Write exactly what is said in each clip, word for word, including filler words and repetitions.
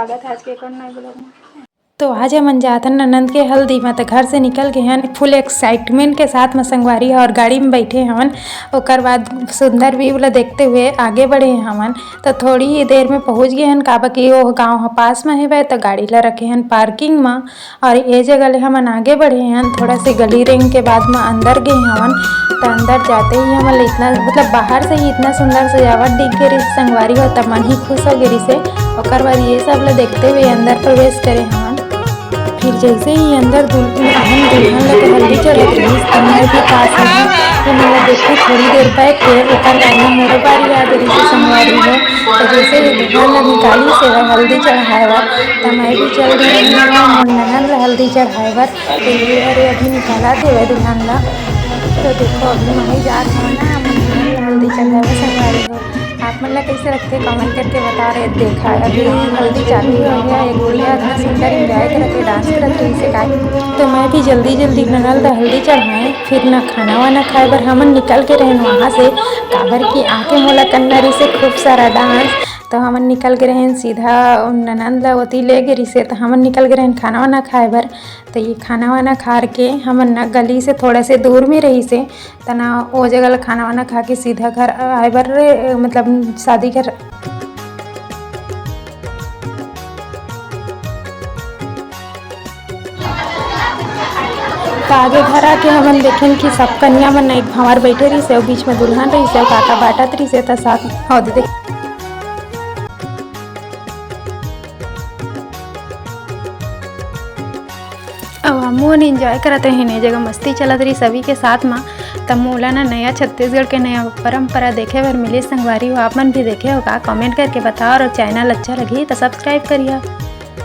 स्वागत है आज के एक और नए vlog में। तो आज हमन जात हन ननंद के हल्दी में, तो घर से निकल गए हन full excitement के साथ में संगवारी हो, और गाड़ी में बैठे हवन। ओकर बाद सुंदर view ला देखते हुए आगे बढ़े हवन। तो थोड़ी ही देर में पहुंच गए हन, काबर कि वो गांव ह पास में हेवय, तो गाड़ी ला रखे हन parking में। और ये जगह ले हमन आगे बढ़े हन, थोड़ा से गली रेंग के बाद में अंदर गए हवन। तो अंदर जाते ही हमन ला इतना, मतलब, बाहर से ही इतना सुंदर सजावट दिख गए रहिस संगवारी हो, तब मन ही खुश हो गए रहिस। ओकर बाद ये सब ला देखते हुए अंदर प्रवेश करे हवन। फिर जैसे ही अंदर दुल-, हम दुल्हन ला तो हल्दी चढ़त रहिस, तो मैं भी पास में, तो मैं देखे थोड़ी देर बैठ के ओकर बाद में मोरो बारी आ गए रहिस संगवारी हो। तो जैसे ही दुल्हन ला निकालिस हल्दी चढ़ाए बर, तो मैं भी चल देहूँ मोर ननद ला हल्दी चढ़ाए बर। तो ये हरे अभी निकालत हवय दुल्हन ला। तो देखो, अभी मैं ही जात हूँ ना, मोर ननद ला हल्दी चढ़ाए बर संगवारी हो। आप मन ला कैसे लगथे, comment करके बता रहे। देखा, अभी हल्दी चालू हो गया, एक गुड़िया इतना सुंदर enjoy करत हे, dance करत हे, इसे काय। तो मैं भी जल्दी जल्दी ननद ला हल्दी चढ़ाए, फिर ना खाना वाना खाए बर हमन निकल के रहेन वहाँ से, काबर कि आके मोला करना रहिसे खूब सारा dance। तो हमन निकल के रहेन सीधा ननद ला ओती ले गे रहिसे, तो हमन निकल के रहेन खाना वाना खाए बर। तो ये खाना वाना खा के हमन ना गली से थोड़ा से दूर में रहिसे, तना ओ जगह ला खाना वाना खा के सीधा घर आए बर, मतलब, शादी घर। तो आगे घर आके हमन देखेन कि सब कन्या मन एक भांवर बैठे रहिसे, अउ बीच में दुल्हन रहिसे, अउ काका बांटत रहिसे, त साथ में, हो दीदी। अउ हमू मन enjoy करत रहेन, ए जगह मस्ती चलत रहिस सभी के साथ म। त मोला ना नया छत्तीसगढ़ के नया परंपरा देखे बर मिले संगवारी हो, आप मन भी देखे हो का? Comment करके बताओ, और channel अच्छा लगही त subscribe करिहा।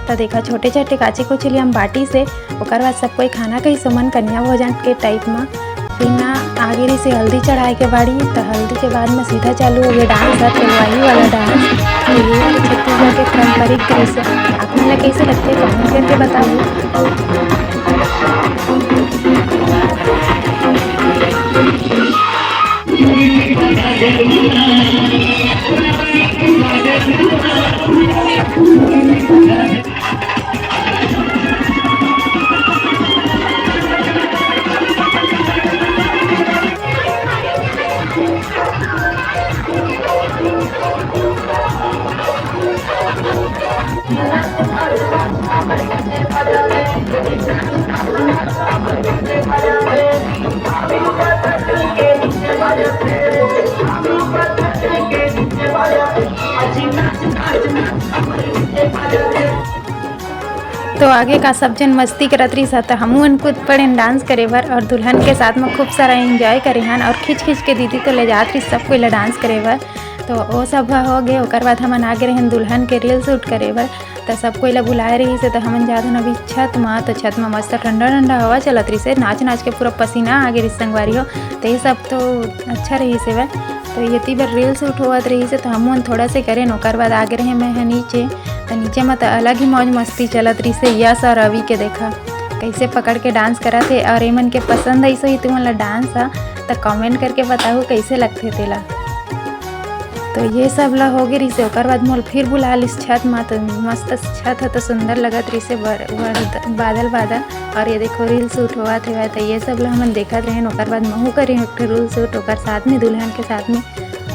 त देखा, छोटे छोटे काची कुची ल हम बांटिस हे, ओकर बाद सब कोई खाना खाइस मन कन्या भोजन के type म। फिर ना आगे रहिसे हल्दी चढ़ाए के बारी, त हल्दी के बाद में सीधा चालू हो गया dance, हर चलवाही वाला dance। तो ये हमारे छत्तीसगढ़ के पारंपरिक दृश्य, आप मन ला कैसे लगथे, comment करके बताओ। तो आगे का सब जन मस्ती करत रहिस ह, त हमू मन कूद पड़ेन dance करे बर, और दुल्हन के साथ में खूब सारा enjoy करे हन, और खींच खींच के दीदी तो ले जात रहिस सब कोई ला dance करे बर। तो ओ सब ह हो गे, ओकर बाद हमन आगे रहेन दुल्हन के reel shoot करे बर। त सब कोई ला बुलाए रहिस हे, त हमन जात हन अभी छत म। त छत म मस्त ठंडा ठंडा हवा चलत रहिस हे, नाच नाच के पूरा पसीना आगे रहिस संगवारी हो। त ये सब तो अच्छा रहिस हे। त येती बर reel shoot होवत रहिस हे, त हमन थोड़ा से करेन, ओकर बाद आगे रहे मैं ह नीचे। त नीचे म त अलग ही मौज मस्ती चलत रहिस हे। यश और रवि के देखा कैसे पकड़ के dance करत हे, और एमन के पसंद आइस होही तुमन ला dance ह, त comment करके बताहू कैसे लगथे तेला। तो ये सब ला हो गे रहिसे, ओकर बाद मोला फिर बुला लिस छत मा। तो मस्त छत ह तो सुंदर लगत रहिसे, बर-, बर-, बादल बादल। और ये देखो reel shoot होवत हेवय, तो ये सब ला हमन देखत रहेन। ओकर बाद महू करेन एक ठो reel shoot ओकर साथ में, दुल्हन के साथ में।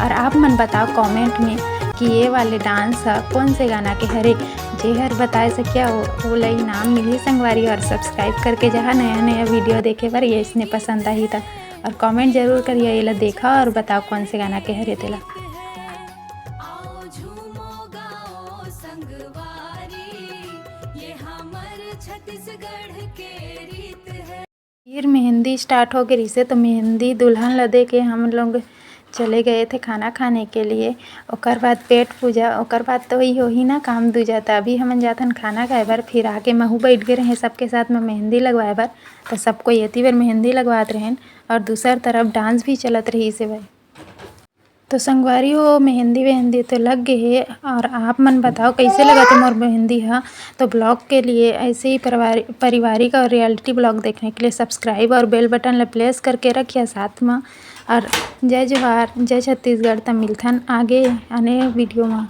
और आप मन बताओ comment में कि ये वाले dance ह कौन से गाना के हरे। जे हर बताए सकिया, वो, वो ला इनाम मिली संगवारी। और subscribe करके जहाँ नया नया video देखे बर ये इसने पसंद आही त, और comment जरूर करिया, ये ला देखा और बताओ कौन से गाना के हरे तेला। आओ झूमो गाओ संगवारी, ये हमर छत्तीसगढ़ के रीत है। फिर मेहंदी start हो गए रहिसे, तो मेहंदी दुल्हन ला दे के हम लोग चले गए थे खाना खाने के लिए। ओकर बाद पेट पूजा, ओकर बाद तो वही होही ना काम दूजा। त अभी हमन जाथन खाना खाए बर, फिर आके महू बैठ गए रहे सबके साथ में मेहंदी लगवाए बर। तो सब कोई एती बर मेहंदी लगवात रहेन और दूसर तरफ dance भी चलत रहिसे भाई। तो संगवारी हो, मेहंदी वेहंदी तो लग गए हे, और आप मन बताओ कैसे लगत हे मोर मेहंदी हा। तो vlog के लिए ऐसे ही परिवार-, पारिवारिक और reality vlog देखने के लिए subscribe और bell button ला press करके रखिया साथ में। और जय जोहार, जय छत्तीसगढ़। त मिलथन आगे आने video में।